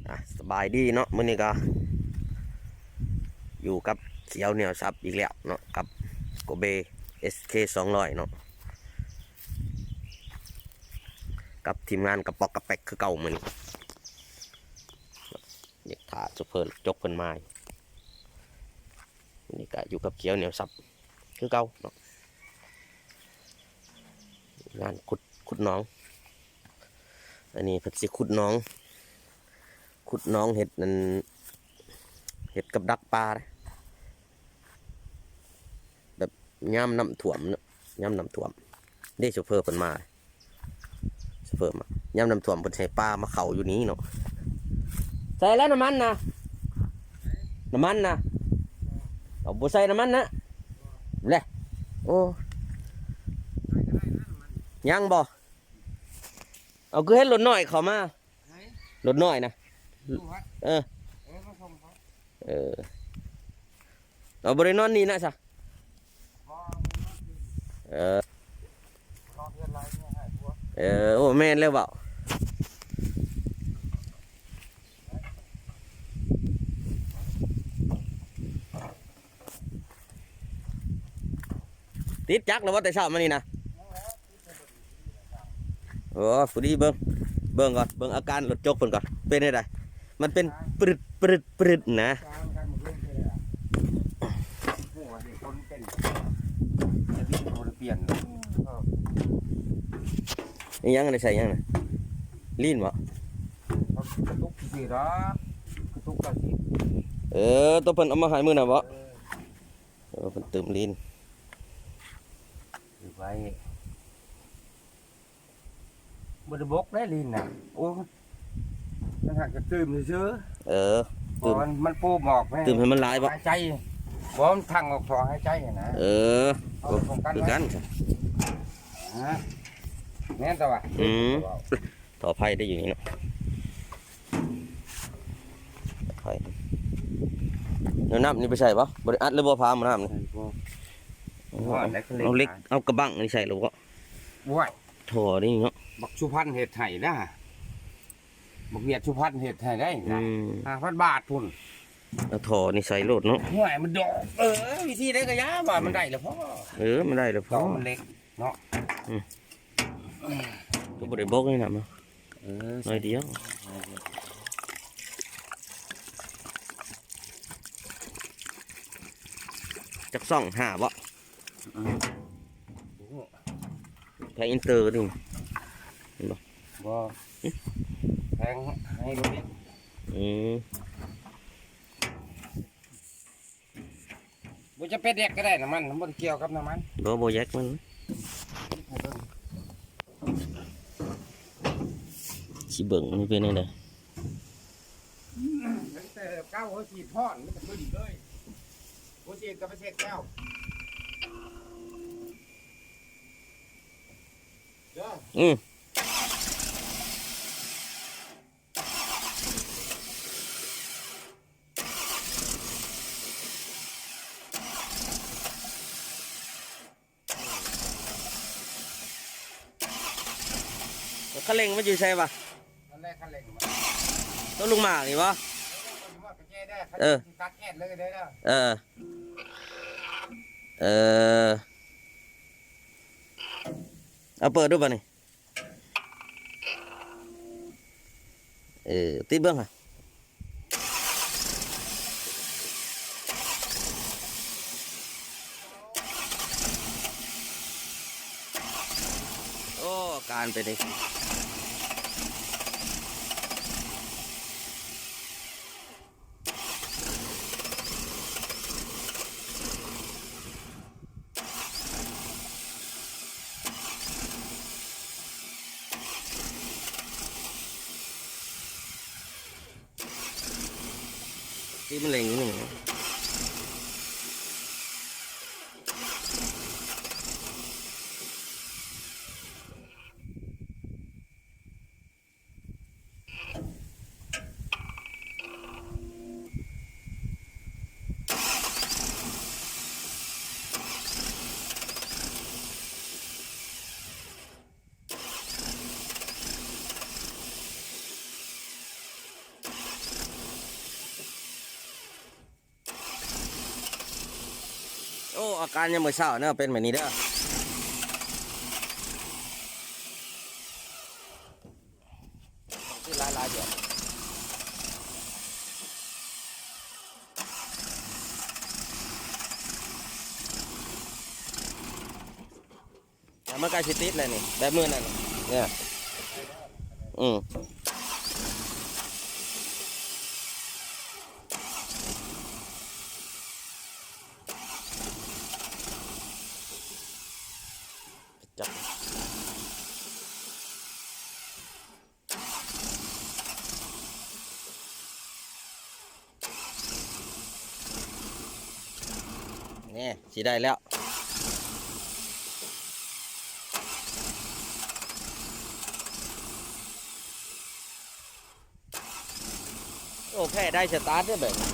ອ່ະ ສະບາຍດີເນາະ ມື້ນີ້ກໍຢູ່ກັບຂຽວໜຽວສັບອີກແລ້ວເນາະ ກັບໂກເບ ເອສເຄ ສອງຮ້ອຍເນາະ ກັບທີມງານກະປ໋ອກກະແປ໋ກຄືເກົ່າມື້ນີ້ ຢາກຖ້າໂຊເຟີລົດຈົກເພິ່ນມາ ນີ້ກະຢູ່ກັບຂຽວໜຽວສັບຄືເກົ່າເນາະ ງານຂຸດ ຂຸດໜອງ ອັນນີ້ເພິ່ນຊິຂຸດໜອງ ຂຸດໜອງເຮັດອັນ ເຮັດກັບດັກປາເດ້ ແບບຍາມນ້ຳຖ້ວມເນາະ ຍາມນ້ຳຖ້ວມເດ້ ໂຊເຟີເພິ່ນມາ ໂຊເຟີມາ ຍາມນ້ຳຖ້ວມເພິ່ນໃຫ້ປາມາເຂົ້າຢູ່ນີ້ເນາະ ໃສ່ແລ້ວນ້ຳມັນນະ ນ້ຳມັນນະ ເອົາ ບໍ່ໃສ່ນ້ຳມັນນະ ແລະ ໂອ້ ຍັງບໍ່ ເອົາ ຄືເຫັນລົດນ້ອຍເຂົ້າມາ ລົດນ້ອຍນະ ເອີ ເອີ ເອົາ ບໍ່ໄດ້ນອນນີ້ນະຊະ ເອີ ເອີ ໂອ້ ແມ່ນແລ້ວເວົ້າ ຕິດຈັກແລ້ວບໍ່ ແຕ່ເຊົ້າມານີ້ນະ? ໂອ້ ພໍດີເບິ່ງ ເບິ່ງກ່ອນ ເບິ່ງອາການລົດຈົກເພິ່ນກ່ອນ ເປັນແນວໃດ? ມັນເປັນປຶດ ປຶດ ປຶດນະ. ອີຫຍັງ ໄດ້ໃສ່ຫຍັງນະ? ລີນບໍ່? ກະຕຸກຊື່ໆດອກ ກະຕຸກກະຊິ ເອີ ໂຕເພິ່ນເອົາມາໃຫ້ມື້ນັ້ນບໍ່? ເອີ ເອີ ເພິ່ນຕື່ມລີນ ຖືໄວ້ ບໍ່ໄດ້ບົກເດ້ລີນນະ. ໂອ້ ມັນຫາກຈະຕື່ມຊື່ໆ. ເອີ ຕື່ມ ມັນ ມັນປູບອອກແມ່ ຕື່ມໃຫ້ມັນຫຼາຍບໍ່? ຫາຍໃຈ ບໍ່ ມັນທັງອອກທໍ່ຫາຍໃຈຫັ້ນນະ. ເອີ ເອົາປ້ອງກັນ ຄືກັນ ຮະ ແມ່ນແຕ່ວ່າ ອືມ ທໍ່ໄຟໄດ້ຢູ່ນີ້ເນາະ ໄຟ ແລ້ວນ້ຳນີ້ໄປໃສ່ບໍ່? ບໍ່ໄດ້ອັດເລີຍບໍ່? ພາມານ້ຳນີ້ ບໍ່ ເອົາເຫຼັກ ເອົາກະບັ້ງນີ້ໃສ່ແລ້ວບໍ່? ໂອ້ຍ ທໍ່ນີ້ເນາະ ບັກສຸພັນເຮັດໃຫ້ນະ ບັກວຽດສຸພັນເຮັດໃຫ້ໄດ້ນະ ອືມ ຫ້າພັນບາດພຸ້ນ ເອົາທໍ່ນີ້ໃສ່ໂລດເນາະ. ໂອ້ຍ ມັນດອກ ເອີ ວິທີໃດກໍຢ່າ ວ່າມັນໄດ້ແລ້ວພໍ ເອີ ມັນໄດ້ແລ້ວພໍ ດອກມັນເລັກເນາະ ອືມ ກໍບໍ່ໄດ້ບົກນີ້ນະ ເອີ ໜ້ອຍດຽວ ຈັກຊ່ອງ ຫ້າບໍ່? ອືມ ແຜງອິນເຕີນີ້ ເຫັນບໍ່? ບໍ່ ຫຶ ແຜງໄຮໂດຣລິກ ອືມ ບໍ່ຈຳເປັນແຍກກໍໄດ້ນ້ຳມັນ ມັນບໍ່ໄດ້ກ່ຽວກັບນ້ຳມັນ ບໍ່ ບໍ່ແຍກມັນ ຊິເບິ່ງມັນເປັນຈັ່ງໃດ. ຕັ້ງແຕ່ເກົ້າໂມງ ສີດຮ້ອນ ມັນກໍຂຶ້ນເລີຍ ບໍ່ສີດກໍໄປເຊັກແລ້ວ ເດີ ອືມ. ຄັນເລັ່ງມັນຢູ່ໃສວະ? ນັ້ນແຫຼະຄັນເລັ່ງມັນ ຕົວລຸງໝາກນີ້ບໍ່? ເອີ ເອີ ເອີ ເອົາເປີດດູບາດນີ້. ເອີ ຕິດເບິ່ງຫະ ໂອ້ ການເປັນນີ້. ທີ່ມັນເລັງຢູ່ນີ້. ໂ ອາການຍາມມື້ເຊົ້າເນາະ ເປັນແບບນີ້ເດີ. ຕ້ອງຊື້ຫຼາຍໆດຽວ ແລ້ວມັນກໍຊິຕິດແລ້ວນີ້ ແບບມື້ນັ້ນນີ້ ອືມ. ຈັບ ນີ້ ຊິໄດ້ແລ້ວ. ໂອ້ ແພ້ໄດ້ສະຕາດເດ້ແບບນີ້.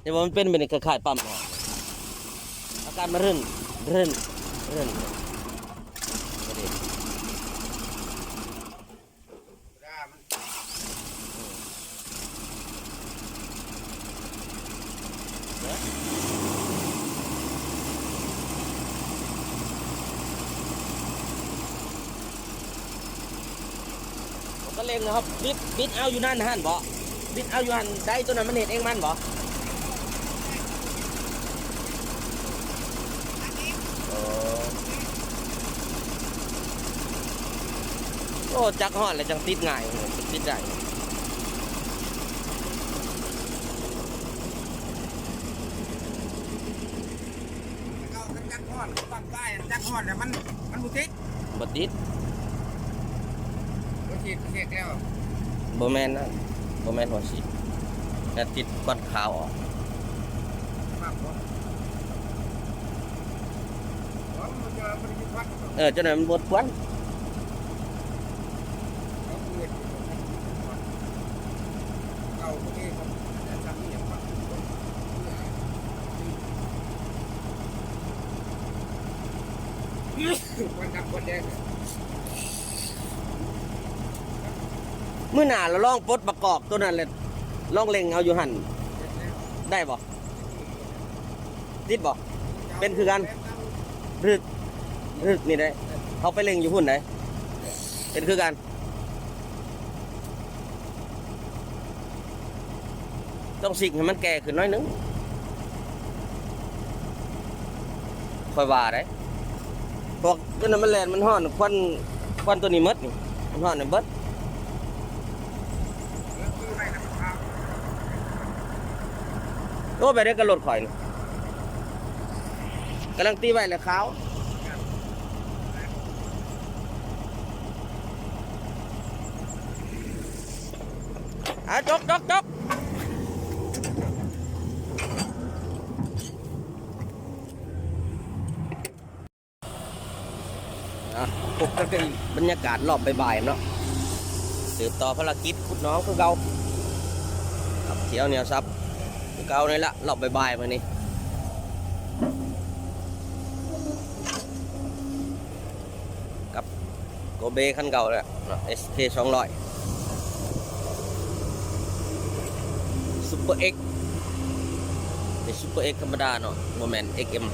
ເຫັນບໍ່ ມັນເປັນແບບນີ້ ຄ້າຍໆປ້ຳ ອາການມັນເລີ່ມ ເລີ່ມ ເລີ່ມ ກໍເລັ່ງເນາະ ບິດ ບິດເອົາຢູ່ນັ້ນຫັ້ນບໍ? ບິດເອົາຢູ່ຫັ້ນ ໄດໂຕນັ້ນມັນເຮັດເອງມັນບໍ? ເອີ ໂອ້ ຈັກຮ້ອນແລ້ວຈັ່ງຕິດງ່າຍ ຕິດໄດ້. ເອົາກັນຈັກຮ້ອນ ປັກປ້າຍຈັກຮ້ອນແລ້ວມັນ ມັນບໍ່ຕິດ ບໍ່ຕິດ ຫົວສີດເຊັກແລ້ວ ບໍ່ແມ່ນນະ ບໍ່ແມ່ນຫົວສີດ ແຕ່ຕິດຄວັນຂາວອອກ ມັກບໍ່? ເອີ ຈັ່ງໃດມັນບໍ່ຄວັນ ມື້ໜ້າລະລອງປົດປະກອບໂຕນັ້ນແຫຼະ ລອງເລັ່ງເອົາຢູ່ຫັ້ນ ໄດ້ບໍ່? ຕິດບໍ່? ເປັນຄືກັນ ຮຶກ ຮຶກນີ້ໄດ໋ ເຮົາໄປເລັ່ງຢູ່ພຸ້ນໄດ໋ ເປັນຄືກັນ. ຕ້ອງຊິກໃຫ້ມັນແກ່ຂຶ້ນໜ້ອຍໜຶ່ງ ຂ້ອຍວ່າໄດ໋ ພວກຕົວນັ້ນມັນແລ່ນ ມັນຮ້ອນ ຄວັນ ຄວັນຕົວນີ້ໝົດນີ້ ມັນຮ້ອນໝົດ. ໂອ້ ແບບໃດກໍລົດຂ້ອຍນີ້ ກຳລັງຕິດໄວ້ແລ້ວຂາວ. ອ່າ ຈົກ ຈົກ ຈົກ ອ່າ ພົບກັນກັບບັນຍາກາດລອບບ່າຍໆເນາະ ສືບຕໍ່ພາລະກິດຂຸດໜອງຄືເກົ່າ ຂັບຂຽວໜຽວສັບຄືເກົ່ານີ້ລະ ລອບບ່າຍໆມື້ນີ້ ກັບໂກເບຄັນເກົ່າແຫຼະເນາະ ເອສເຄສອງຮ້ອຍ ຊຸບເປີເອັກ ເປັນຊຸບເປີເອັກທຳມະດາເນາະ ບໍ່ແມ່ນເອັກເອັມ.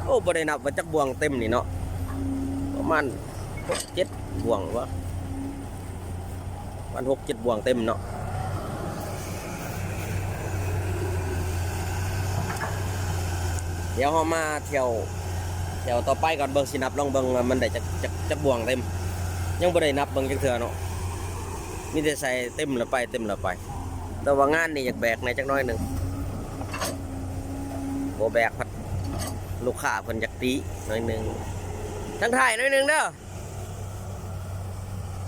ໂອ້ ບໍ່ໄດ້ນັບວ່າຈັກບ່ວງເຕັມນີ້ເນາະ ປະມານຫົກເຈັດບ່ວງວະ ປະມານຫົກເຈັດບ່ວງເຕັມເນາະ. ດຽວເຮົາມາທ່ຽວ ທ່ຽວຕໍ່ໄປກ່ອນ ເບິ່ງ ຊິນັບລອງເບິ່ງວ່າມັນໄດ້ຈັກ ຈັກ ຈັກບ່ວງເຕັມ ຍັງບໍ່ໄດ້ນັບເບິ່ງຈັກເທື່ອເນາະ ມີແຕ່ໃສ່ເຕັມແລ້ວໄປ ເຕັມແລ້ວໄປ. ແຕ່ວ່າງານນີ້ຢາກແບກແດ່ຈັກໜ້ອຍໜຶ່ງ ບໍ່ແບກພັດລູກຄ້າເພິ່ນຢາກຕິໜ້ອຍໜຶ່ງ ທັງທ້າຍໜ້ອຍໜຶ່ງເດີ.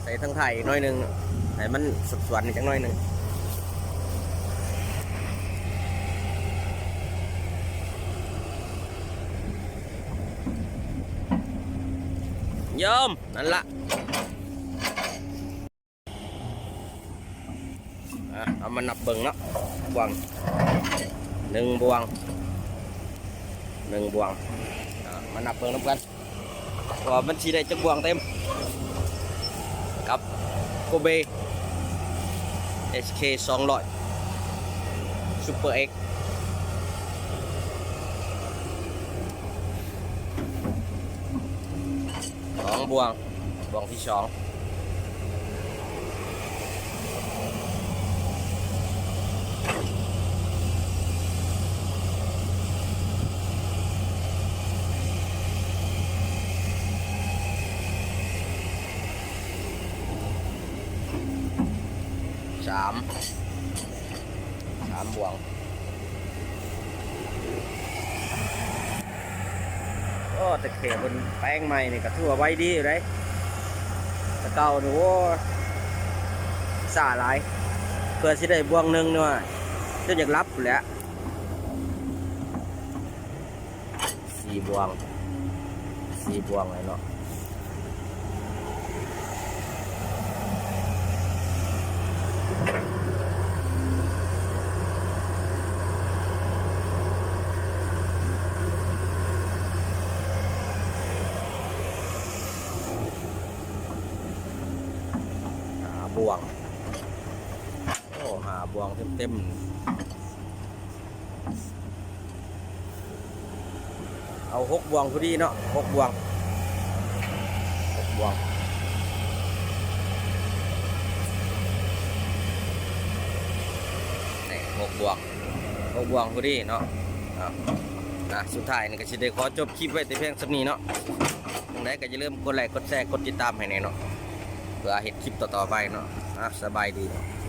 ໃສ່ທັງທ້າຍອີກໜ້ອຍໜຶ່ງ ໃຫ້ມັນສວນໆອີກຈັກໜ້ອຍໜຶ່ງ ໂຍມ ນັ້ນລະ. ອ່ະ ເອົາມານັບເບິ່ງເນາະ ກວ້າງ ໜຶ່ງບ່ວງ ໜຶ່ງບ່ວງ ອ່າ ມານັບເບິ່ງນຳກັນ ວ່າມັນຊິໄດ້ຈັກບ່ວງເຕັມ ກັບໂກເບ ເອສເຄ ສອງຮ້ອຍ ຊຸບເປີເອັກ ສອງບ່ວງ ບ່ວງທີສອງ ສາມ ສາມບ່ວງ. ໂອ້ ແຕ່ແຂເພິ່ນແປງໃໝ່ນີ້ກໍຖືວ່າໄວດີຢູ່ເດ້ ແຕ່ເກົ່ານີ້ ໂອ້ ຊ້າຫຼາຍ ເພື່ອຊິໄດ້ບ່ວງໜຶ່ງນີ້ວ່າ ຈົນຢາກຫຼັບພຸ້ນແຫຼະ. ສີ່ບ່ວງ ສີ່ບ່ວງແລ້ວເນາະ. ຫ້າບ່ວງ ໂອ້ ຫ້າບ່ວງເຕັມໆ. ເອົາຫົກບ່ວງພໍດີເນາະ ຫົກບ່ວງ ຫົກບ່ວງ ນີ້ຫົກບ່ວງ ຫົກບ່ວງພໍດີເນາະ. ອ່າ ອ່າ ສຸດທ້າຍນີ້ກໍຊິໄດ້ຂໍຈົບຄລິບໄວ້ແຕ່ພຽງສ່ຳນີ້ເນາະ. ຈັ່ງໃດກໍຢ່າລືມກົດໄລ້ ກົດແຊ ກົດຕິດຕາມໃຫ້ແດ່ເນາະ ເພື່ອເຮັດຄລິບຕໍ່ໆໄປເນາະ. ອ່າ ສະບາຍດີເນາະ.